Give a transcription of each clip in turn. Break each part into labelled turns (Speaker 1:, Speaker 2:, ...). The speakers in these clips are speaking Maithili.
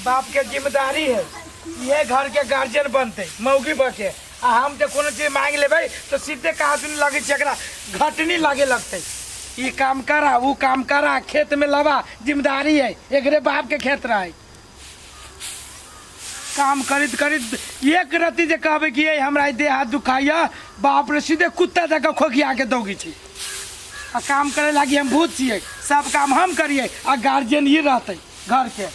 Speaker 1: बाप के जिम्मेदारी है, ये घर के गार्जियन बनते मौगी बके। आ हम जे कोनो चीज मांग लेबै तो सीधे कहाँ सुन लगे छै, एकरा घटनी लागे लगतै। ई काम करा, वो काम करा, खेत में लवा, जिम्मेदारी है एकरे बाप के खेत रहे। काम करैत करैत एक रत्ती जे कहबै कि ये हमरा देह हाथ दुखाइया, बाप रे, सीधे कुत्ता जकाँ खोखिया के दौगी छै। आ काम करे लागी हम भूत छियै? सब काम हम करियै आ गार्जियन ही रहतै घर के,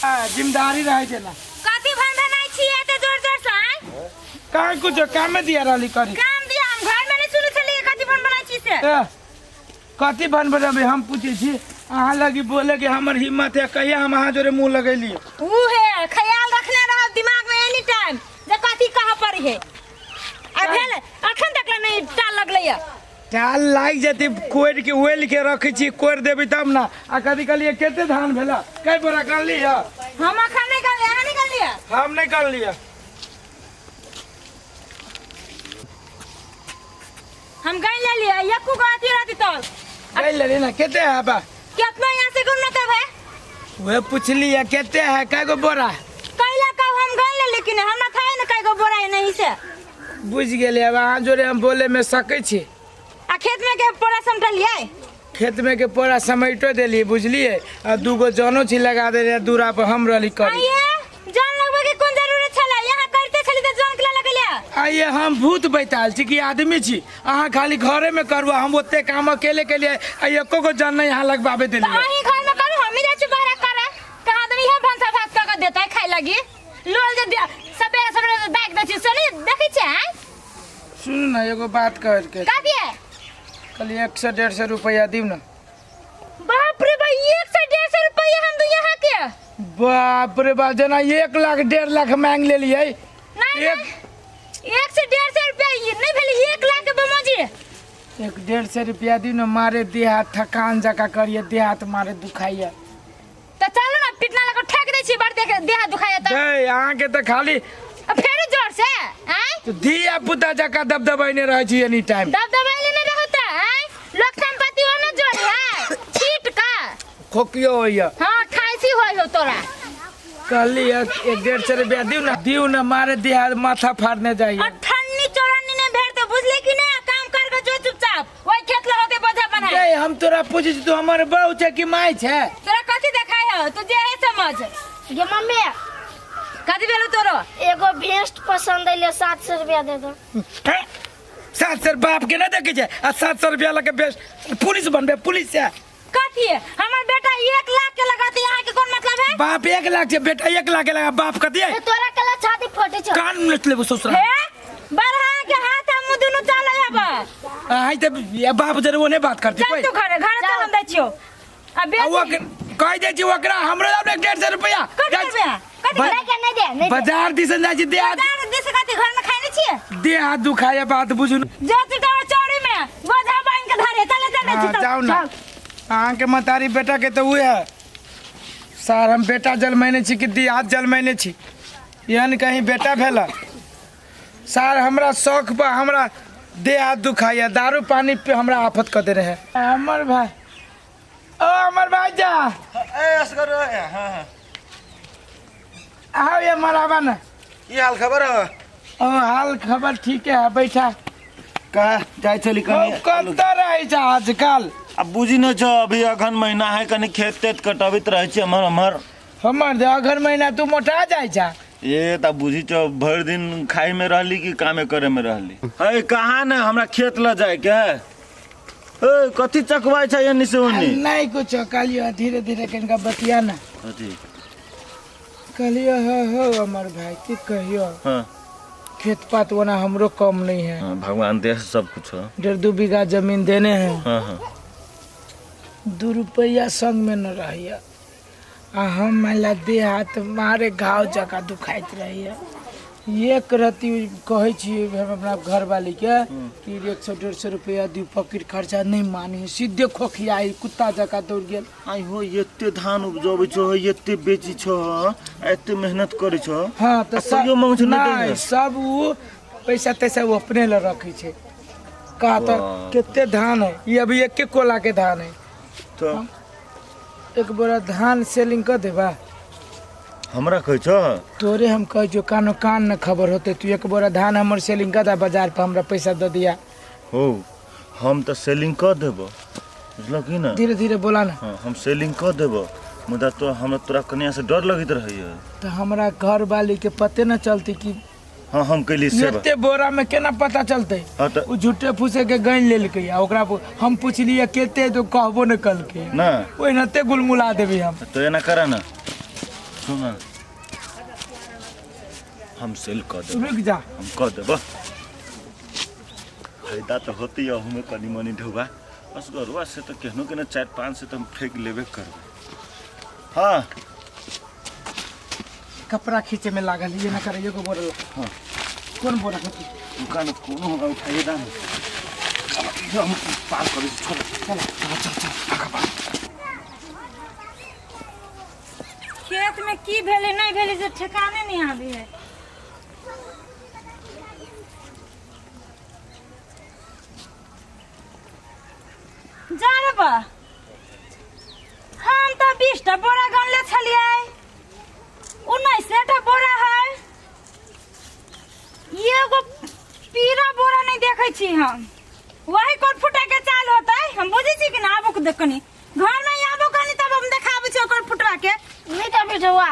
Speaker 1: आ, जिम्मेदारी रहै छै ना।
Speaker 2: कथी भन भनाइ छियै एते जोर जोर से, आँय?
Speaker 1: काहे कुछ काम में दिया रहली करी।
Speaker 2: काम दिया, हम घर में नहीं सुनै छलियै कथी भन भनाइ छी से।
Speaker 1: ए, कथी बन बनेबै हम पूछै छी अहाँ लगी बोले के हमर हिम्मत है? कहिया हम अहाँ जोरे मुंह लगेली?
Speaker 2: ऊ हे ख्याल रखने रहो दिमाग में एनी टाइम जे कथी कह पड़ी है। आ भेल अखन तक नहीं टाल लगलै या।
Speaker 1: टाल लागि जेतै, कोरि के ओलि के रखै छी, कोरि देबै तब ना। आ कथी कहलियै, कते धान भेला, कै बोरा गनली है?
Speaker 2: हम अखन नहीं गनलियै, अहाँ नहीं गनलियै?
Speaker 1: हम नहीं गनलियै।
Speaker 2: हम गन लेलियै, एको गो अथी रहती तब।
Speaker 1: गन लेली ना? कते है बा?
Speaker 2: केतना यहाँ से गन तब है?
Speaker 1: वह पूछली है कते है, कै गो बोरा।
Speaker 2: कैला कहू हम गन लेली कि नहीं, हमरा था ने कै गो बोरा है नहीं से।
Speaker 1: बुझि गेलियै, अब अहाँ जोरे हम बोले में सकै छी।
Speaker 2: आ खेत में के पोरा समटलियै?
Speaker 1: खेत में के पोरा समेटो देलियै, बुझलियै, आ दूगो जनो छी लगा देलियै दूरा पर, हम रहली करी।
Speaker 2: आइए जन लगबै के कोन जरूरत छलै? यहाँ करते छली त जन के लगलियै।
Speaker 1: आइए हम भूत बैताल छी कि आदमी छी? अहाँ खाली घरे में करू, हम ओते काम अकेले के लिए आ एको गो जन नहीं यहाँ लगवाबे
Speaker 2: त
Speaker 1: देलियै।
Speaker 2: अहीं घर में करू, हम जाइ छी बाहर करे। कहाँ दनी है भनसा भात कऽ के देतै खाइ लगी? लोल जे सबेरे सबेरे दागि दै छी से नहीं देखै छियै, आँय?
Speaker 1: सुनू ना, एगो बात कह के।
Speaker 2: कथी है?
Speaker 1: कहलियै 100 150 रुपया दिउ ना।
Speaker 2: बाप रे भाई, 100 150 रुपया हम दू यहाँ के?
Speaker 1: बाप रे बाप, जेना 1 लाख 1.5 लाख मांग लेलियै।
Speaker 2: नहीं।
Speaker 1: एक
Speaker 2: नहीं, 100 150 रुपया ये नहीं भेलै 1 लाख के बमोजी।
Speaker 1: 1 150 रुपया दिउ ने, मारे देह हाथ थकान जकाँ करिए, देह हाथ मारे दुखाइए।
Speaker 2: तऽ चलू ने, पिटना लगा ठेक दै छी, बड़ देख देह दुखाइए तऽ।
Speaker 1: गै, अहाँके तऽ खाली
Speaker 2: आ फेरो जोर से आँय?
Speaker 1: तऽ धिया पुता जकाँ दबदबैने रहै छी एनी टाइम।
Speaker 2: दबदबैले नहि रहू तऽ आँय, लोक संपत्ति ओने जोड़ी है छीट का।
Speaker 1: खोकियो होइए।
Speaker 2: हाँ, खाइसी होय हो तोरा।
Speaker 1: कहली 1 150 रुपया दिउ ना, दिउ ना, मारे देह हाथ माथा फाड़ने जाइए।
Speaker 2: अठन्नी चौरन्नी नहीं भेट तो बुझले कि नहीं? काम कर के जो चुपचाप ओहि खेत लगा के बोझा बनाए।
Speaker 1: गै, हम तोरा पूछै छी, तू हमर बहू छै कि माय छै?
Speaker 2: तोरा कथी देखाय हो, तू जे है समझ।
Speaker 3: गे मम्मी।
Speaker 2: कथी भेलो तोरो?
Speaker 3: एगो भेस्ट पसंद अइले, 700 रुपया दे दो।
Speaker 1: हैं? 700 बाप के नहीं देखे छै आ 700 रुपया लके बेस पुलिस बनबे पुलिस से?
Speaker 2: कथी हमर बेटा 1 लाख के लगाते, यहाँ के कौन मतलब है?
Speaker 1: बाप 1 लाख छै, बेटा 1 लाख के लगा, बाप कथी है?
Speaker 3: तो तोरा कला छाती फटे छौ।
Speaker 1: कान में लेबो ससुरा।
Speaker 2: हे बरहा के हाथ हम मुँह दुनू चल अब।
Speaker 1: आई त ये बाप जरे ओने बात करती
Speaker 2: चल।
Speaker 1: कोई
Speaker 2: तू घरे घरे चल, हम दै छियौ आ
Speaker 1: आ वो
Speaker 2: बेसी।
Speaker 1: कह दे छी ओकरा हमरो दाम 1 150 रुपया।
Speaker 2: कथी रुपया? कथी?
Speaker 3: नहीं के नहीं दे, नहीं दे।
Speaker 1: बाजार दिसन जाइ छी देह हाथ-
Speaker 2: बाजार दिस कथी घर में खाइ नहीं छियै?
Speaker 1: देह हाथ दुखाए, बात बुझू न।
Speaker 2: जो चुटावा चौरी में बोझा बांध के धरे चले चले।
Speaker 1: हाँ, जाओ ना। अहाँके महतारी बेटा के तऽ उहे सार, हम बेटा जलमैने छी कि दियाद जलमैने छी? एहन कहीं बेटा भेल सार? हमरा शौक पर हमरा देह हाथ दुखाइए, दारू पानी पे हमरा आफत कऽ दे रहे हमर भाई। ओ हमर भाई जा।
Speaker 4: ए असगर, हाँ हाँ।
Speaker 1: आओ ये मराबा ना।
Speaker 4: की हाल खबर है?
Speaker 1: ओ हाल खबर ठीक है, बैठा।
Speaker 4: कहाँ जाइ छली?
Speaker 1: ओ
Speaker 4: कनी
Speaker 1: कतऽ रहै छै आजकल?
Speaker 4: अब बुझी न छ, अभी अघन महीना है, कनी खेत तेत कटबैत रहै छी हमर हमर।
Speaker 1: हमर जे अघन महीना तू मोटा जाइ छ।
Speaker 4: ए त बुझी छ, भरि दिन खाइ में रहली कि कामे करे में रहली है। कहाँ ने हमरा खेत ल जाय के है। ए कथी चकवाइ छै एनी से ओनी?
Speaker 1: नहीं कुछ, कहलियो धीरे धीरे कनिका बतिया ना।
Speaker 4: कथी?
Speaker 1: कहलियो हो हो हमर भाई, की कहियो।
Speaker 4: हाँ।
Speaker 1: खेत पात ओना हमरो कम नहीं है।
Speaker 4: हाँ, भगवान दे सब कुछ हो।
Speaker 1: 1.5 2 बीघा जमीन देने हैं।
Speaker 4: हाँ हाँ।
Speaker 1: 2 रुपया संग में न रहिए आ हम मानि देह हाथ मारे घाव जकाँ दुखाइत रहैए। एक रत्ती कहै छियै हम अपना घरवालीके कि 100 150 रुपया दियौ पकड़ खर्चा, नहि मानी, सीधे खोखियाइ कुत्ता जकाँ दौड़ गेल।
Speaker 4: आई हो, एते धान उपजबै छो, एते बेची छो, एते मेहनत करै छो।
Speaker 1: हाँ तऽ सब
Speaker 4: तैयो मांगै छौ, नहि दै
Speaker 1: नहि
Speaker 4: है?
Speaker 1: सब उ पैसा तैसा ओ अपने लए रखै छै। कहा तऽ
Speaker 4: बाप।
Speaker 1: कते धान है ई, अभी एके कोला के धान है।
Speaker 4: तो
Speaker 1: एक बोरा धान सेलिंग कऽ देबा?
Speaker 4: हमरा कहै छौ?
Speaker 1: तोरे हम कहै छियौ, कानो कान न खबर होते। तू एक बोरा धान हमर सेलिंग कर दा, बाजार पर हमरा पैसा दऽ दिया।
Speaker 4: हो, हम तऽ सेलिंग कऽ देबो, बुझलक कि ना?
Speaker 1: धीरे धीरे बोला ना।
Speaker 4: हाँ, हम सेलिंग कऽ देबो, मुदा तो हमरा तोरा कनिया से डर लगैत रहैया।
Speaker 1: तऽ हमरा घर वाली के पते न चलती कि
Speaker 4: हाँ, हम कैली से
Speaker 1: एते बोरा में केना पता चलते?
Speaker 4: हाँ तऽ
Speaker 1: उ झूठे फूसे के गैन लेलकै आ ओकरा हम पुछलियै केते, तो कहबो न कलकै।
Speaker 4: ना
Speaker 1: ओहिनाते गुलमुला देबै हम।
Speaker 4: तो एना करा ना, सुन ना, हम सेल कऽ देबो।
Speaker 1: रुक जा।
Speaker 4: हम कऽ देबो, फायदा तऽ होती है हमें कनी मनी। ढुआ बस गरुआ से तऽ केहनो केहनो 4-5 से तऽ हम फेंक लेबे करबै। हाँ।
Speaker 1: कपड़ा खींचे में लागल ये ना करे। एगो बोरा ला।
Speaker 4: हाँ।
Speaker 1: कोन बोरा होती?
Speaker 4: दुकान कोनो हमरा उठाइए दा ना, हम पार करै छी, छोड़।
Speaker 1: चल चल चल, आगा बढ़।
Speaker 2: खेत में की भेलै नहि भेलै से ठेकाने नहि आबै है। जा रे बा, हम तऽ 20 टा बोरा गनले छलियै, 19 टा बोरा है। एगो पीरा बोरा नहीं देखै छी हम। वही कोन फुटा के चाल होतै, हम बुझै छी कि ना। आबो के देख कनी घर में, आबो कनी तब हम देखाबै छी ओकर फुटवा के।
Speaker 3: नहीं तो बेटवा।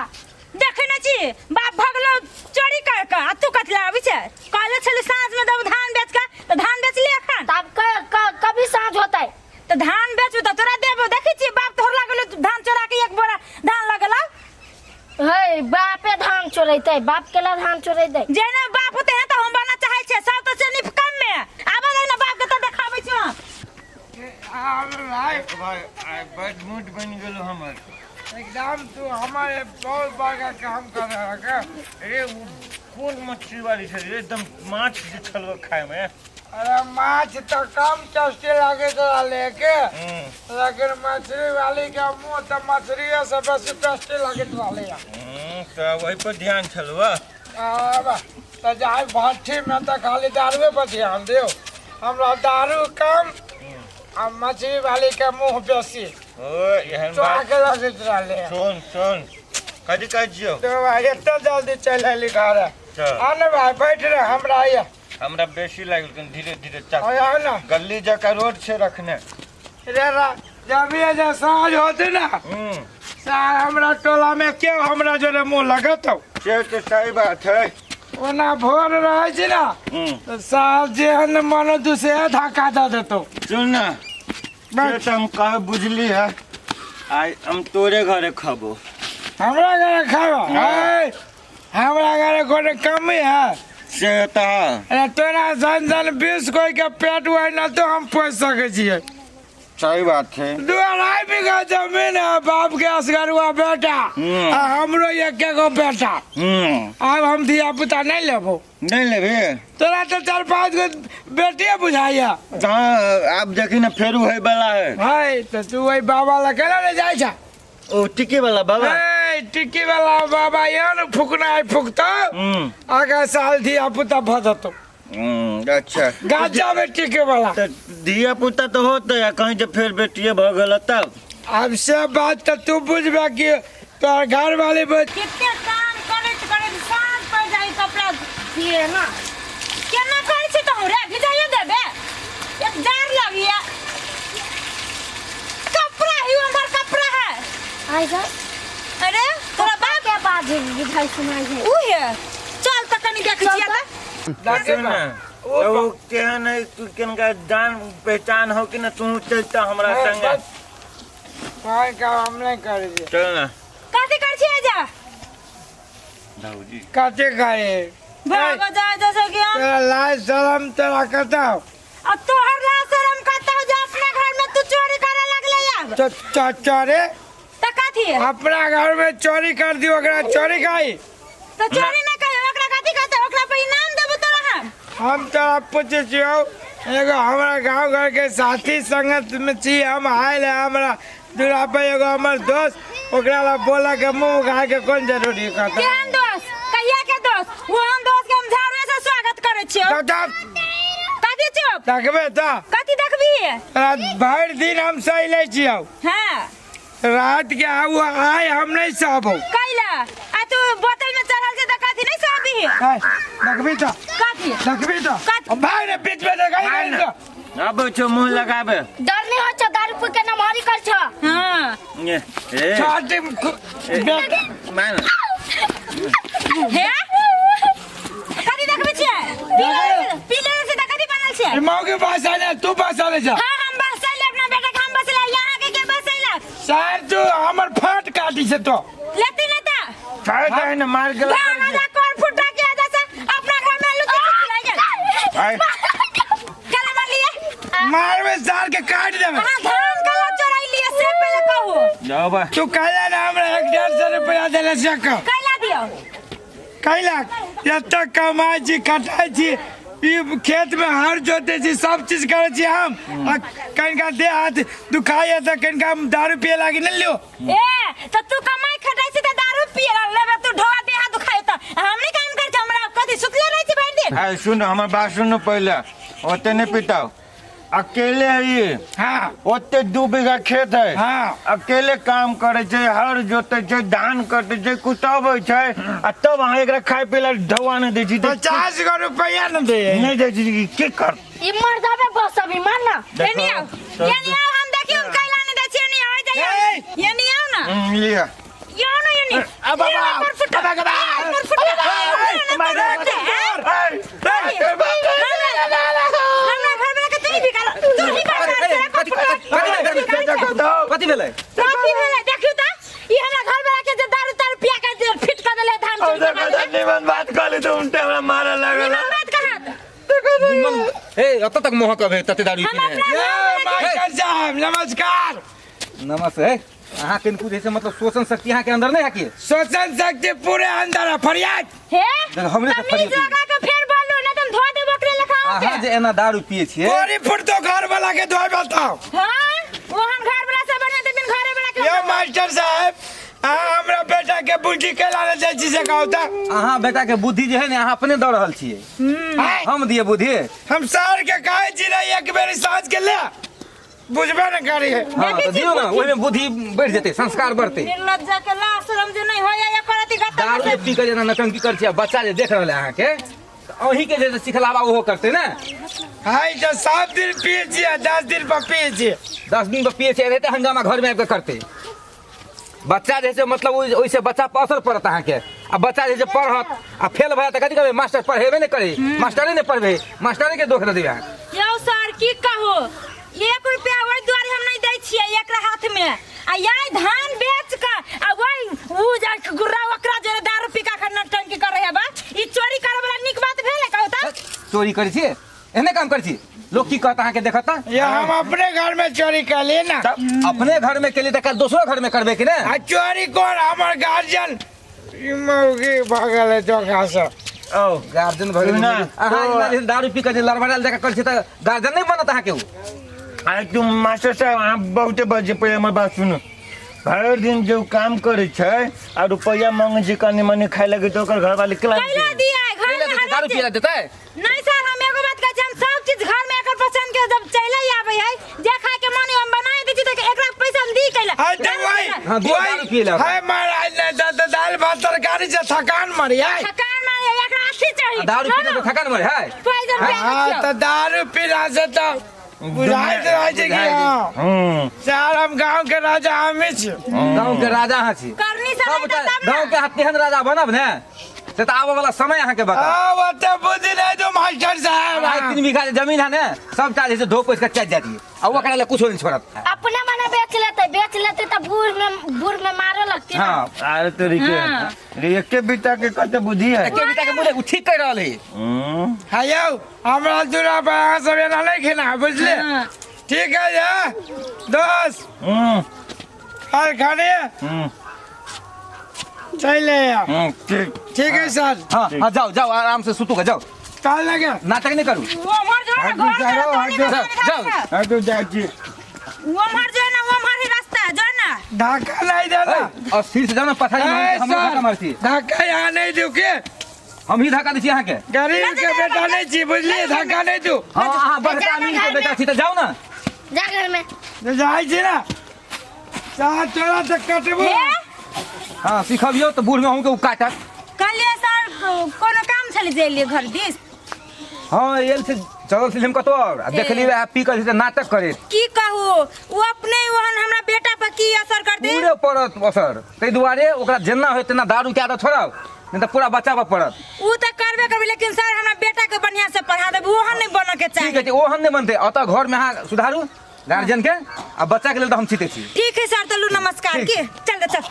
Speaker 2: देखै नै छी, बाप भगलो चोरी कर के आ तू कथी आबै छै? कहले छली साँझ में देब धान बेच के, तऽ धान बेचली एखन?
Speaker 3: तब कभी साँझ होता है?
Speaker 2: तऽ धान बेचू तऽ तोरा देबो। देखै छी, बाप तोहर लागल धान चोरा के एक बोरा धान लगल।
Speaker 3: हे, बापे धान चोरेते? बाप के ला धान चोरेते?
Speaker 2: जेना बाप होते हैं तऽ हम बना चाहै छियै सब तऽ से निफ कम में आबऽ दे ना बाप के, तऽ देखाबै छियै हम।
Speaker 1: भाई।
Speaker 4: भाई, आइ बड मूड बनि गेल हमर।
Speaker 1: एकदम तू हमारे बहुत बड़का काम कर रहा है का?
Speaker 4: रे, ओ कोन मछली वाली छलै रे, एकदम माछ जे छल खाय में।
Speaker 1: अरे, माछ तो कम टेस्टी लागे रहले के, लेकिन मछली वाली के मुंह तो मछली से बेसी टेस्टी लगैत रहले।
Speaker 4: तऽ ओहि पर ध्यान छलौ।
Speaker 1: अब तो जाए भट्ठी में तो खाली दारुए पर ध्यान दियो। हमरा दारू कम आ मछली वाली के मुंह बेसी
Speaker 4: ओ एहन
Speaker 1: चोरा
Speaker 4: बात
Speaker 1: के लगैत रहले।
Speaker 4: सुन सुन, कथी कहै छियौ?
Speaker 1: तो भाई, एते जल्दी चलि अयली घर?
Speaker 4: चल।
Speaker 1: आ ने भाई, बैठ रे हमरा ये।
Speaker 4: हमरा बेसी लागल, कनि धीरे धीरे चल।
Speaker 1: आउ ना।
Speaker 4: गली जकाँ रोड छै रखने।
Speaker 1: रे रा जब ये जे साँझ होते ना, सार हमरा टोला में केओ हमरा जोरे मुंह लगत?
Speaker 4: से तऽ सही बात है।
Speaker 1: ओना भोर रहै छै ना, तऽ साल जेहन मन दूसरे धक्का दऽ देतौ।
Speaker 4: सुन ना, से तऽ हम कह बुझली है, आइ हम तोरे घरे खबो।
Speaker 1: हमरा घरे खाबो?
Speaker 4: हाँ।
Speaker 1: हमरा घरे कोनो कमी है?
Speaker 4: से तऽ
Speaker 1: अरे, तोरा सन सन 20 कोई के पेट हुआ ना तो हम पोस सकै छियै।
Speaker 4: सही बात है।
Speaker 1: 2.5 बीघा जमीन है, बाप के असगरुआ बेटा, आ हमरो एके गो बेटा। आब हम धिया पुता नहीं लेबो।
Speaker 4: नहीं लेबे?
Speaker 1: तोरा तो चार पाँच गो बेटिए बुझाइया।
Speaker 4: हाँ, आब देखी ना, फेरू है वाला है।
Speaker 1: भाई, तो तू वही बाबा लग केना नहीं जाइ छा?
Speaker 4: ओ टिके वाला बाबा?
Speaker 1: ए, टिक्की वाला बाबा यहाँ फुकना है, फुकता। आगा साल धिया पुता भऽ जेतौ।
Speaker 4: अच्छा।
Speaker 1: गाजा में टिके वाला।
Speaker 4: तऽ धिया पुता तऽ होतै, आ कहीं जे फेर बेटिए भऽ गेल तब?
Speaker 1: आब से बात तऽ तू बुझबे कि तोहर घर वाली
Speaker 2: कते काम करैत करैत साँझ पड़ि जाइ, कपड़ा सिए ना केना करै छी तहु रे? भिजाइयो देबे, एक जार लगिया कपड़ा ही हमर कपड़ा है।
Speaker 3: आई सर।
Speaker 2: अरे, तोरा बाप
Speaker 3: के बाज बुझाई सुनाई है।
Speaker 2: उ है, चल तऽ कनी देखै छियै तऽ।
Speaker 1: देखे
Speaker 4: सुन ना,
Speaker 1: ओ
Speaker 4: तऽ ओ केहन है, तू केनका जान पहचान हो कि ना? तू चलता हमरा संगे।
Speaker 1: भाई, काम हम नहीं करै छियै।
Speaker 4: चल ना।
Speaker 2: कथी करै छियै जा?
Speaker 4: दाऊजी।
Speaker 1: कथी करे?
Speaker 2: भागो जाय जैसे कि हम
Speaker 1: तोरा लाज शरम तोरा कतौ?
Speaker 2: आ तोहर लाज शरम कतौ जे अपने घर में तू चोरी करे लगले आब?
Speaker 1: तो चोरे।
Speaker 2: तऽ कथी?
Speaker 1: अपना घर में चोरी कर दियो, ओकरा चोरी खाई?
Speaker 2: तऽ चोरी नहि कहियो, ओकरा कथी कहतै? ओकरा पर इनाम देबो तोरा हम।
Speaker 1: हम तोरा पूछै छियौ एगो, हमरा गाँव घर के साथी संगत में छी हम, आयल है हमरा दूरा पर एगो हमर दोस्त, ओकरा ला बोला के मुंह उघा के कोन जरूरी कहता?
Speaker 2: केहन दोस्त? कहिया के दोस्त? ओहन दोस्त के हम झाड़ुए से स्वागत करै छियौ।
Speaker 1: तब
Speaker 2: कथी चुप?
Speaker 1: देखबे तऽ।
Speaker 2: कथी देखबी?
Speaker 1: तोरा भरि दिन हम सही लै छियौ।
Speaker 2: हाँ।
Speaker 1: रात के आउ, आइ हम नहीं सहबौ।
Speaker 2: कैला आ तू?
Speaker 1: ए, देखबी तो
Speaker 2: कथी
Speaker 1: देखबी तो
Speaker 2: कथी?
Speaker 1: भाग रे बीच में देखा ही नहीं तो
Speaker 4: आबै छौ मुँह लगाबे
Speaker 3: डर नहीं हो छो दारू पी के नमहरी कर छो
Speaker 2: हाँ
Speaker 4: ए ए
Speaker 1: छाती
Speaker 4: मान
Speaker 2: हे कथी देखबै छियै पीले पीले से तऽ कथी बनल छियै
Speaker 1: माँ के पास आ जा तू पास आ ले जा
Speaker 2: हाँ हम बसैले अपना बेटा के हम बसैले यहाँ के के बसैलक
Speaker 1: सर तू हमर फाट काटी से तो
Speaker 2: लेती ना तऽ
Speaker 4: खाए दे ने मार गेल
Speaker 2: धान आजा कोर फुटा के आजा से अपना घर में आलू के खिलाई जा
Speaker 4: आय
Speaker 2: कला मार लिए
Speaker 1: मार में सार के काट देबे
Speaker 2: अहाँ धान कला चोराई लिए से पहले कहू
Speaker 4: जाओ बा
Speaker 1: तू कहला ना हमरा 150 रुपया देले से कह
Speaker 2: कैला दियो
Speaker 1: कैला एतऽ कमाइ छी कटाइ छी ई खेत में हर जोते छी सब चीज करै छी हम आ कनिका देह हाथ दुखाइए तऽ कनिका दारू पिए लागी नहि लियो
Speaker 2: ए त तू कमाई खटाई छी त दारू पिए लेबे तू ढोआ देह हाथ दुखाई त हम नहीं काम कर छी हमरा कथी सुतले रहै छी भरि दिन
Speaker 4: आय सुन हमर बात सुन पहिले ओते नहीं पिटाओ अकेले है ये
Speaker 1: हाँ
Speaker 4: ओते 2 बीघा खेत है
Speaker 1: हाँ।
Speaker 4: अकेले काम करे छै हर जोते छै धान कटे छै कुटबै छै आ तब अहाँ एकरा खाय पी ला ढौआ नहि दै छी तऽ
Speaker 1: 50 गो रुपया न दे
Speaker 4: नहि दै छी कि की कर
Speaker 3: ई मर जाबे बस अभी मान ना
Speaker 2: एनी आओ एनी आओ हम देखियो हम कैला नहीं दै छी एनी आओ जाइयो
Speaker 1: ए!
Speaker 2: एनी आओ ना
Speaker 4: लिअ
Speaker 2: यो ना एनी
Speaker 4: अब, अब,
Speaker 2: ये पर फुटा
Speaker 4: अब, अब, अब,
Speaker 2: पर फुटा हमरा घर वाला के तू ही बिकाल तू ही बिकाल
Speaker 5: कथी भेलै
Speaker 2: कथी भेलै देखियौ त ई हमरा घर वाला के जे दारू तारू पिया के जे फिट कर देले धान चोरी कर देले
Speaker 4: निमन बात कहली तो उल्टे हमरा मारे लागल
Speaker 2: निमन बात कहाँ
Speaker 5: ए एतऽ तक मोहक अबै तते दारू
Speaker 2: हम
Speaker 5: पीने
Speaker 2: अपना
Speaker 1: ए, मास्टर साहब नमस्कार
Speaker 5: नमस्ते अहाँ किनको जैसे मतलब शोषण शक्ति अहाँ के अंदर नहीं है कि
Speaker 1: शोषण शक्ति पूरे अंदर है फरियाद
Speaker 2: हे
Speaker 5: देखो, हमरे से
Speaker 2: तमीज
Speaker 5: फरियाद
Speaker 2: लगा के फेर बोलू नहीं त हम धो देबो ओकरे लेखा
Speaker 5: अहाँ जे एना दारू पिए छियै
Speaker 1: कोरी फुट तो घर वाला के धोए बताओ
Speaker 2: हां ओहन घर वाला सब बने त बिन घरे वाला के
Speaker 1: यो मास्टर साहब अहाँ हमरा बेटा के बुद्धि के लाने जाइ छी से कहू तऽ
Speaker 5: अहाँ बेटा के बुद्धि जे है ने अहाँ अपने दऽ रहल छियै
Speaker 1: आँय,
Speaker 5: हम दिए बुद्धि
Speaker 1: हम सर के कहै छी ने एक बेर साँझ के ले बुझबे ने करी है
Speaker 5: हाँ तऽ दियौ ने ओहिमे बुद्धि बढ़ि जेतै संस्कार बढ़तै
Speaker 2: निर्लज्जा के लाज शरम जे नहीं होया या करती गत्ता
Speaker 5: दारू जे पी के जेना नौटंकी करै छियै आ बच्चा जे देख रहल है अहाँके तऽ अहीँके जे सिखलावा ओहो करतै ने
Speaker 1: हाय तऽ 7 दिन पिए छियै 10 दिन पर पिए छियै
Speaker 5: 10 दिन पर पिए छियै एनाहिते हंगामा घरमे आबि कऽ करतै बच्चा जे छै मतलब ओहिसँ बच्चा पर असर पड़त अहाँके आ बच्चा जे छै पढ़त आ फेल भए तऽ कथी कहबै मास्टर पढ़ेबे नहि करै मास्टरे नहि पढ़बै मास्टरे के दोख दऽ देबै अहाँ
Speaker 2: यौ सर की कहू 1 रुपया ओहि दुआरे हम नहीं दै छियै एकरा हाथ में आ यही धान बेच के आ वही ऊ जा के गुर्रा ओकरा जरे दारू पी के अखन नौटंकी करे है बा ई चोरी करे वाला नीक बात भेलै कहू त
Speaker 5: चोरी करै छियै एहने काम करै छी लोग की कहत अहाँके देखत तऽ
Speaker 1: ये हम अपने घर में चोरी कर लिए ना
Speaker 5: अपने घर में केलियै तऽ काल्हि दोसरो घर में करबै कि ने
Speaker 1: आ चोरी कौन हमर गार्जियन ई मौगी भगल है धोखा से
Speaker 4: ओ
Speaker 5: गार्जियन भऽ गेल
Speaker 4: ना,
Speaker 5: अहाँ
Speaker 4: तो-
Speaker 5: इतना जे दारू पी कऽ जे लड़बड़ायल जकाँ करै छियै तऽ गार्जियन नहि बनत अहाँके ओ
Speaker 4: आइ तुम मास्टर साहब अहाँ बहुते बजे पहिले हमर बात सुनू भरि दिन जो काम करै छै आ रुपैआ मांगै छै कनि मनि खाय लगे तऽ ओकर घरवाली केला
Speaker 2: कैला दिया घर में
Speaker 5: दारू
Speaker 2: हरेक
Speaker 5: पियला
Speaker 2: चीज
Speaker 5: देतै
Speaker 2: नहीं सर हम एगो बात कहै छी हम सब चीज घर में एकर पसंद के जब चले आबै है जे खाय के मन हम बनाए दै छी तऽ एकरा पैसा हम दी कैला
Speaker 1: आ तऽ वही
Speaker 5: हाँ, दियौ दारू पियै लए।
Speaker 1: हाय महाराज नहीं तऽ दाल भात तरकारी से थकान मरी है
Speaker 2: थकान मारे एकरा अथी चाही
Speaker 5: आ दारू पीने से थकान मरे है
Speaker 2: पॉइजन
Speaker 1: हाँ तऽ दारू पीला से तऽ बुझाइत रहै छै कि हाँ सर हम गाँव के राजा हमे छी
Speaker 5: गाँव के राजा अहाँ छी
Speaker 2: करनी से
Speaker 5: सब
Speaker 2: नहीं तऽ तब ना
Speaker 5: गाँव के अहाँ तेहन राजा बनब ने से तऽ आबऽ वाला समय अहाँके बताओ
Speaker 1: हाँ ओते बुद्धि नहीं दो मास्टर साहब
Speaker 5: 3.5 बीघा जे जमीन है ने सबटा जे छै धो पोछि कऽ चलि जाती आ ओकरा लए कुछो नहि छोड़त
Speaker 3: अपने मने बेच लेते बेच लेते तऽ बूढ़ में मारे लगते ना
Speaker 5: हाँ
Speaker 4: अरे तोरी के रे एके बीता के कते बुद्धि है
Speaker 5: एके बीता के बोले उ ठीक कहि रहल है
Speaker 1: हाँ यौ हमरा दूरा पर अहाँ सब एना नहीं खेना बुझले
Speaker 2: हाँ।
Speaker 1: ठीक है जा दोस्त और खाने चल ले
Speaker 4: ठीक
Speaker 1: ठीक है सर
Speaker 5: हाँ हाँ जाओ जाओ आराम से सुतू के जाओ
Speaker 1: चल लगे
Speaker 5: नाटक नहीं करू
Speaker 2: वो मर जो है ना घर
Speaker 4: जाओ,
Speaker 2: के
Speaker 4: आगे
Speaker 2: रास्ता
Speaker 5: जाओ,
Speaker 2: नहीं
Speaker 5: जाओ।
Speaker 4: हाँ तो जाइ छी
Speaker 2: वो मर जो है ना वो मर ही रास्ता है जो ना
Speaker 1: धक्का नहीं देना
Speaker 5: और सिर से जाओ ना पथारी
Speaker 1: ए,
Speaker 5: हम धक्का
Speaker 1: सर
Speaker 5: मारती
Speaker 1: धक्का यहाँ नहीं दू के
Speaker 5: हम ही धक्का दै छी अहाँके
Speaker 1: गरीब के बेटा नहीं छी बुझलिए धक्का नहीं दू
Speaker 5: हाँ अहाँ बड़का अमीर के बेटा छी तऽ जाउ ने
Speaker 3: जा घर में
Speaker 1: तो जाइ छी ना चाह तोरा तऽ कटबो
Speaker 2: हे
Speaker 5: हाँ सिखबियौ तऽ बूढ़ में अहूँके ओ काटत
Speaker 2: कहलिए सर कोनो काम छली जे एलियै घर दिस?
Speaker 5: हाँ, एल से चलल छली हम कतौ और आ देखली वएह पी कऽ जे छै नाटक करैत।
Speaker 2: की कहू, ओ अपने ओहन, हमरा बेटा पर की असर करते?
Speaker 5: पूरे पड़त असर। ताहि दुआरे ओकरा जेना होय तेना दारू के आदत छोड़ाउ, नहीं तऽ पूरा बच्चा पर पड़त।
Speaker 2: उ तऽ करबे करबै, लेकिन सर, हमरा बेटा के बढ़िया से पढ़ा देबै, ओहन नहीं बनऽ के
Speaker 5: ठीक
Speaker 2: चाही।
Speaker 5: है, ओहन नहि बनतै। अतः घर में अहाँ सुधारू गार्जियन के, आ बच्चा के लेल तऽ हम छीते छी।
Speaker 2: ठीक है सर, तऽ लू, नमस्कार।
Speaker 5: ठीक।
Speaker 2: की चल दे, चल।